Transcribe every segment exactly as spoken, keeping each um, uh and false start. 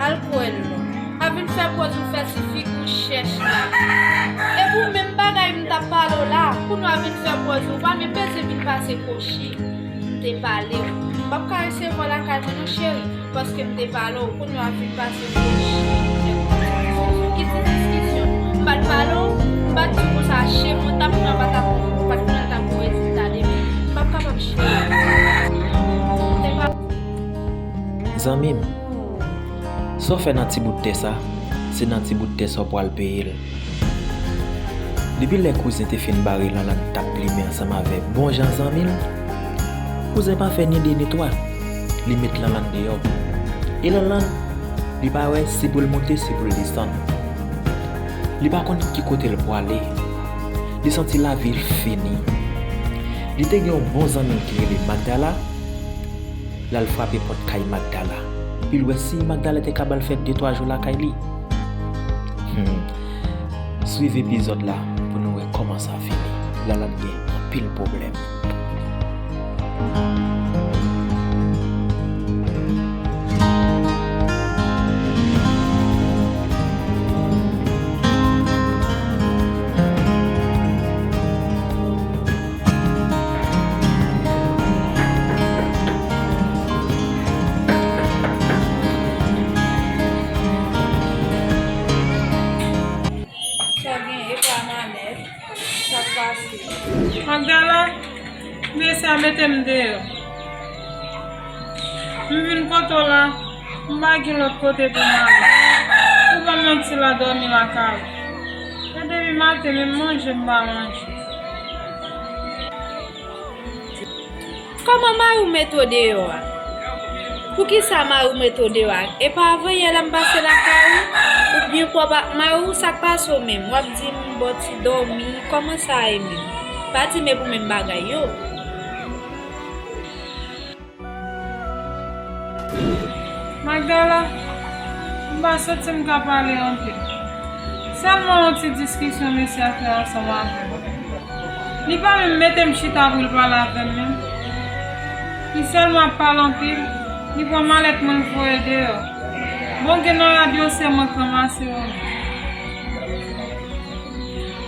Al kwè l non. Pa vin fè pòz ou fè ti figi w chèch la. Epi w menm bagay m t ap pale w la, kounye a vin fè pòz ou pa menm bezwen vin pase kwochi. M te pale w. M p ap ka resevwa w lakay mwen non cheri, paske m te pale w, kounye a vin pase kwochi. Ki ti diskisyon? M pa t pale w, m pa t di w konsa, che mwen t ap pran, pa t ap, pa t pran, t ap bon rezilta demen. M p ap kapab cheri. Se pa Zanmi m, sa w fè nan ti bout tè sa, se nan ti bout tè sa w pral peye l. Depi lè kouzen te fin bare Lanlann t ap plimen ansanm avèk bon jan zanmi l, kouzen pa fè ni de ni twa, li met Lanlann deyò. E Lanlann, li pa wè si pou l monte, si pou l desann. Li pa konn ki kote l pwale. Li santi lavi l fini. Li te gen yon bon zanmi l ki rele Magdala. L al frape pòt kay Magdala. Epi l wè si Magdala te ka ba l fè de twa jou lakay li. Hmm. Swiv epizòd la pou nou wè kòman sa fini. Lanlann gen anpil pwoblèm. Sa gen, e pa Manèt, sa k pase? Magdala, mesye a mete m deyò. M vin kote w la, m pa gen lòt kote pou m ale. Ou ban m yon ti la dòmi lakay ou. E depi maten, menm manje m pa manje. Kòman mari w mete w deyò a? Poukisa mari w mete w deyò a? E pa avanyè la m pase lakay ou? Ou byen pwòp ak mari w, sa k pase w menm? W ap di m ba w ti dòmi, kòman sa ye menm? Pa di m e pou menm bagay yo. Magdala, m pa santi m ka pale anpil. Sèlman yon ti diskisyon mesye a fè ansanm avè m. Li pa menm mete m chita pou l pale avè m menm. Li sèlman ap pale anpil, li pran malèt mwen l voye deyò. Bon, gen nan radyo se mwen k ranmase yo menm.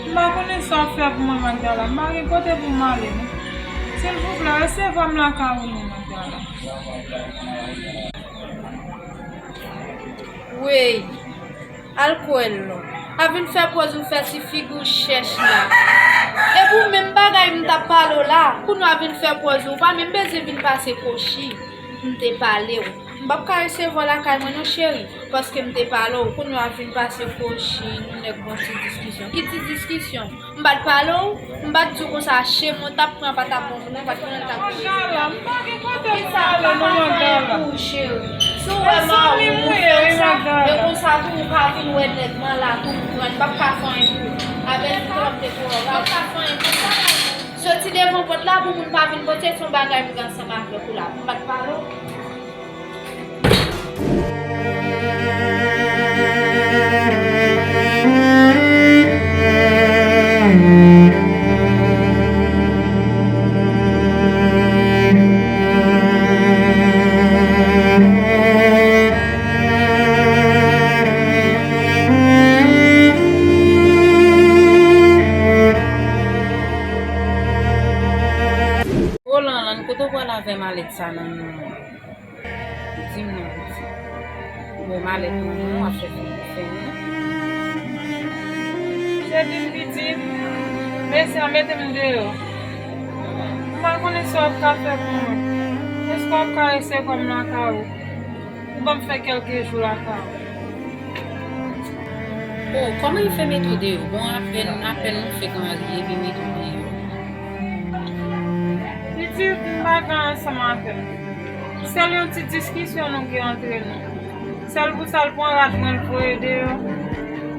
M pa konnen sa w fè pou mwen, Magdala. M pa gen kote pou m ale, non. Silvouplè, resevwa m lakay ou non, Magdala. Wey, al kwè l non. Pa vin fè pòz ou fè ti figi w chèch la. Epi w menm bagay m t ap pale w la, kounye a vin fè pòz ou pa menm bezwen vin pase kwochi. M te pale w. M p ap ka resevwa w lakay mwen non cheri, paske m te pale w, kounye a vin pase kwochi, nou nèk gon ti diskisyon. Ki ti diskisyon? M pa t pale w, m pa t di w konsa, che mwen t ap pran pa t ap bon pou mwen, pa t konnen l t ap bon rezilta. Poukisa m pa ka fè anyen pou ou cheri? Si w wè mari w, ou fè w sa, e konsa tou ou ka vin wè nèg m an la tou, ou pran, m p ap ka fè anyen pou ou. Avèk ou, m te pran, m p ap ka fè anyen pou ou. Soti devan pòt la pou moun pa vin kote, se yon bagay m gen ansanm avèk ou la. M pa t pale w. Olan, Lanlann, kote w pral avè malèt sa nan men w? Di m non, pitit. Bon, malèt mwen non, w ap chèche pou fè mwen. Chedin pitit, mesye a mete m deyò. M pa konnen sa w ap ka fè pou mwen. Èske w ap ka resevwa m lakay ou? Ou ban m fè kèlke jou lakay ou. Oh, kòman yo fè mete w deyò? Bon, apèn, apèn nou fèk marye, epi mete w deyò. Pitit, m pa gen ansanm avè l. Sèl yon ti diskisyon nou gen antre nou. Sèl pou sa, l pran rad mwen, l voye deyò.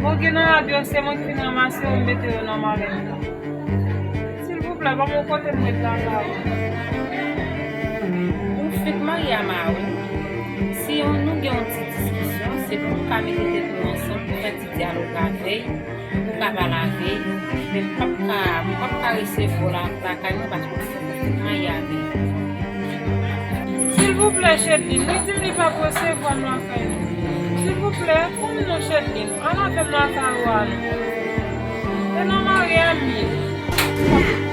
Bon, gen nan rad yo, se mwen ki vin ranmase yo, m mete yo nan malèt la. Silvouplè, ban m yon kote m ret la, la. Ou fèk marye a mari w. Si yon, nou gen yon ti diskisyon, se pou nou ka mete tèt nou ansanm pou fè ti dyalòg avè l, pou ka pale avè l. Men m p ap ka, m p ap ka resevwa w la, lakay mwen paske w fèk marye avè l. Silvouplè, Chedlin, li di m li p ap resevwa m lakay li. Si Silvouplè, pou m non Chedlin, al avè m lakay ou a non. E nan mari a m ye.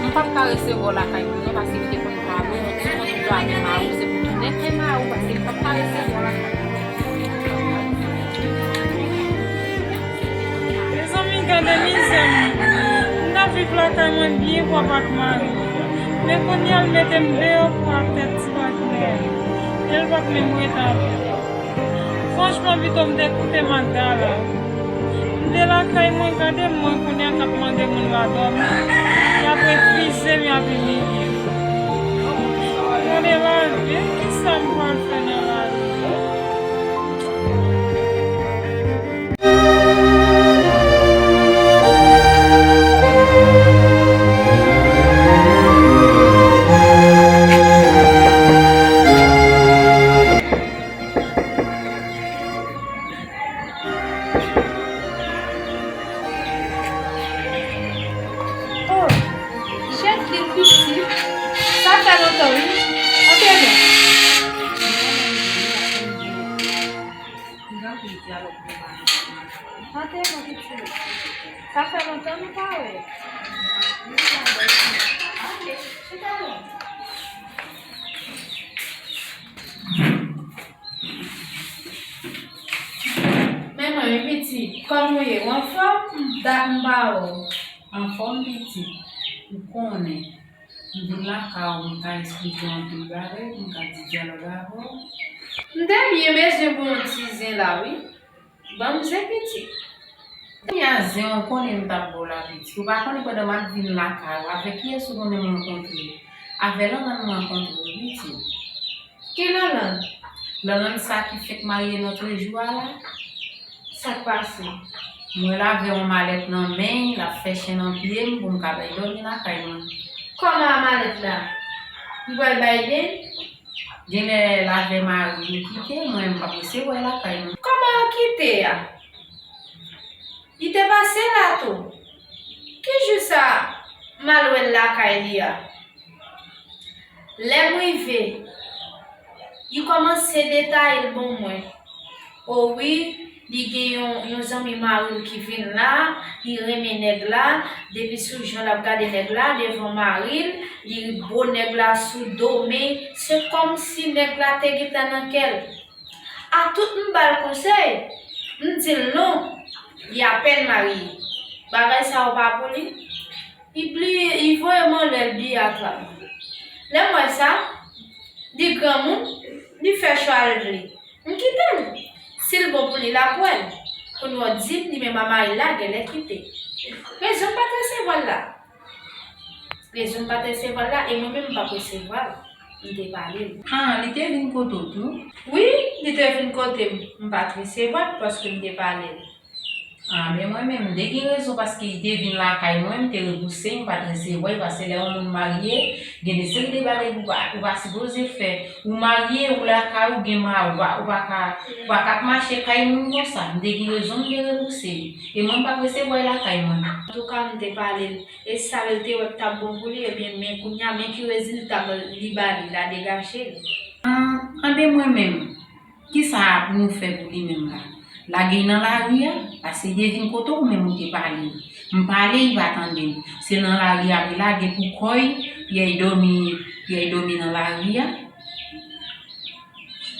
M p ap ka resevwa w lakay mwen non, paske m te konn pa bon, m te konn pa gen mari, se pou tounen kay mari w, paske m p ap ka resevwa w lakay mwen. Mezanmi, gade mizè m. M t ap viv lakay mwen byen pwòp ak mari m. Men kounye a, l mete m deyò pou ak tèt ti patnè. E l p ap menm ret avè m. Franchman, pito m te koute Magda la. M te lakay mwen, gade mwen kounye a k ap mande moun la dòmi. Y ap refize m, y ap imilye m. Gade lavi, kisa m pral fè nan lavi? Oh, Chedlin piti, sa fè lontan wi. Antre non. Antre non piti. Sa fè lontan nou pa wè. Antre, chita non. Men mwen wi piti, kòman w ye? W anfòm? Dat m pa wè w. Anfòm piti, ou konnen. M vin lakay ou, m ka esplike w anpil bagay, m ka di dyalòg avè w. M te byen bezwen pou yon ti zen la wi. Ban m zen piti. Kounye a zen w konnen m t ap ba w la piti. Ou pa konnen pandan m ap vin lakay ou, avèk kiyès ou konnen m rankontre? Avè Lanlann m rankontre wi piti. Ki Lanlann? Lanlann sa ki fèk marye lòtrejou a la. Sa k pase? M wè l avè yon malèt nan men l, l ap fè chen nan pye m pou m ka bay dòmi lakay mwen. Kòman a malèt la? Li pral bay den? Genlè l avè mari l kite, mwen m p ap resevwa l lakay mwen. Kòman yo kite a? Li te pase la tou. Ki jou sa m al wè l lakay li a? Lè m rive, li kòmanse detaye l ban mwen. O wi, li gen yon, yon zanmi mari l ki vin la, li renmen nèg la, depi sou jan l ap gade nèg la devan mari l, li bo nèg la sou do, men se kòmsi nèg la te gentan nan kè l. A tout m ba l konsèy, m di l non, li apèn marye. Bagay sa yo pa pou li. Li bliye, li voye m anlè, l bliye atrap mwen. Lè m wè sa, li granmoun, li fè chwa l vle. M kite l. Si l bon pou li, l ap wè l. Kounye a w di m li menm a mari l la genlè kite. Rezon m pa t resevwa l la. Rezon m pa t resevwa l la, e mwen menm m p ap resevwa l. M te pale l. Ah, li te vin kote w tou? Wi, li te vin kote m. M pa t resevwa l paske m te pale l. Ah, men mwen menm, m te gen rezon paske li te vin lakay mwen, m te repouse, m pa t resevwa l, paske lè yon moun marye, gen de seri de bagay ou pa, ou pa sipoze fè. Ou marye, ou lakay ou, gen mari, ou pa, ou pa ka, ou pa ka ap mache kay moun konsa. M te gen rezon, m te repouse li. E mwen, m pa t resevwa l lakay mwen. Antouka, m te pale l. E sa l te wè k t ap bon pou li, ebyen, men kounye a, men ki rezilta li ba li, l a degaje l. Ah, anben mwen menm, kisa pou nou fè pou li menm la? Lage l nan lari a, paske li te vin kote w, ou menm ou te pale l. M pale, li pa tande m. Se nan lari a pou l lage pou kò l, pou l al dòmi, pou l al dòmi nan lari a.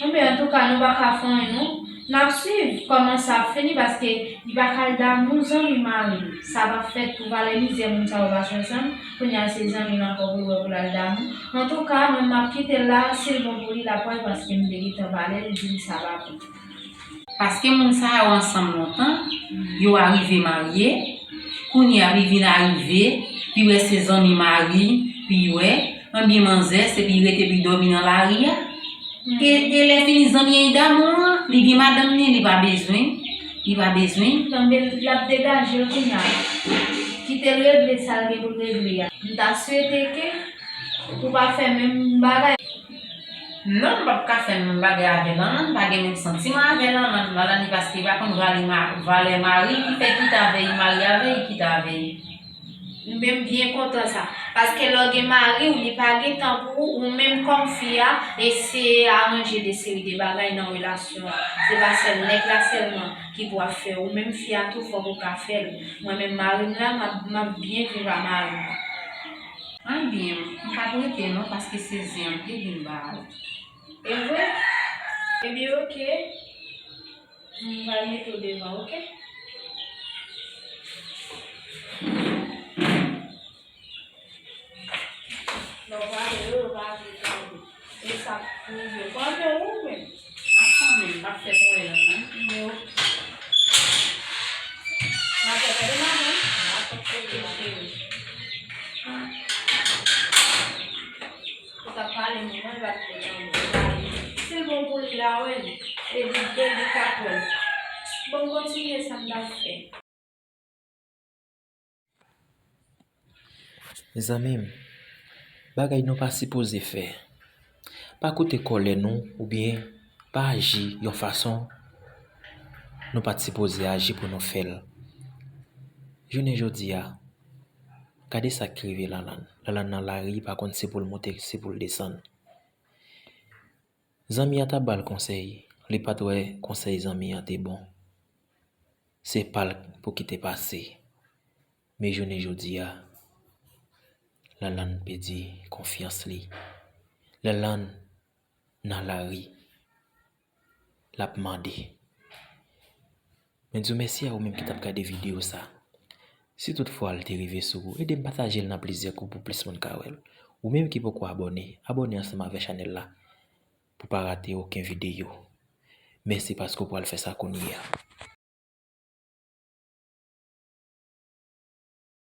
Anben, antouka, nou pa ka fè anyen non. N ap swiv kòman sa ap fini, paske li pa ka al damou zanmi mari l. Sa p ap fèt pou valè mizè moun sa yo pase ansanm. Kounye a se zanmi l ankò pou l wè pou l al damou. Antouka, mwen m ap kite l la, si l bon pou li, l ap wè l, paske m te gentan pale l, di l sa pa bon. Paske moun sa yo ansanm lontan, yo arive marye, kounye a li vin arive, li wè se zanmi mari, li wè, anben manzè, se pou l rete pou l dòmi nan lari a. E, e lè fini zanmi an damou an, li gen madanm li, li pa bezwen, li pa bezwen. Anben l ap degaje l kounye a. Kite l regle sa l gen pou l regle a. M ta swete ke ou pa fè menm bagay. Non, m p ap ka fè menm bagay avè Lanlann, m pa gen menm santiman avè Lanlann. Lanlann li paske li pa konn valè ma-, valè mari l, ki fè l kite avè l, li marye avè l, li kite avè l. Mwen menm byen kontan sa. Paske lè w gen mari w, li pa gen tan pou ou, ou menm kòm fi a, eseye aranje de seri de bagay nan relasyon an. Se pa sèl nèg la sèlman ki pou ap fè. Ou menm fi a tou fòk ou ka fè l. Mwen menm mari m la, m ap, m ap byen viv a mari m. Mwen byen, m p ap rete non, paske se zen an m te vin ba a. E vre? Ebyen, oke. M pral mete w devan, oke? Lè w prale yo, yo pa vle tande. E sa k rive. Kanpe ou menm. M ap kanpe, m p ap fè pou wè nan nan. Yo. M ap fè tande madanm. M ap fè tande cheri. Ou t ap pale moun nan, li pa t vle tande. Se bon pou li la, wè li. E li byen, li ka pran. Bon, m kontinye sa m t ap fè. Zanmi m, bagay nou pa sipoze fè. Pa koute kòlè nou oubyen pa aji yon fason nou pa t sipoze aji pou nou fè l. Jounen jodi a, gade sa k rive Lalane. Lalane nan lari, li pa konn si pou l monte, si pou l desann. Zanmi an t ap ba l konsèy, li pa t wè konsèy zanmi an te bon. Se pa l pou ki te pase. Men jounen jodi a, Lalane pèdi konfyans li. Lalane nan lari. L ap mande. Mwen di w mèsi a ou menm ki t ap gade videyo sa. Si tout fwa l te rive sou ou, ede m pataje l nan plizyè gwoup pou plis moun ka wè l. Ou menm ki poko abòne, abòne ansanm avè chanèl la pou pa rate okenn videyo. Mèsi paske w pral fè sa kounye a.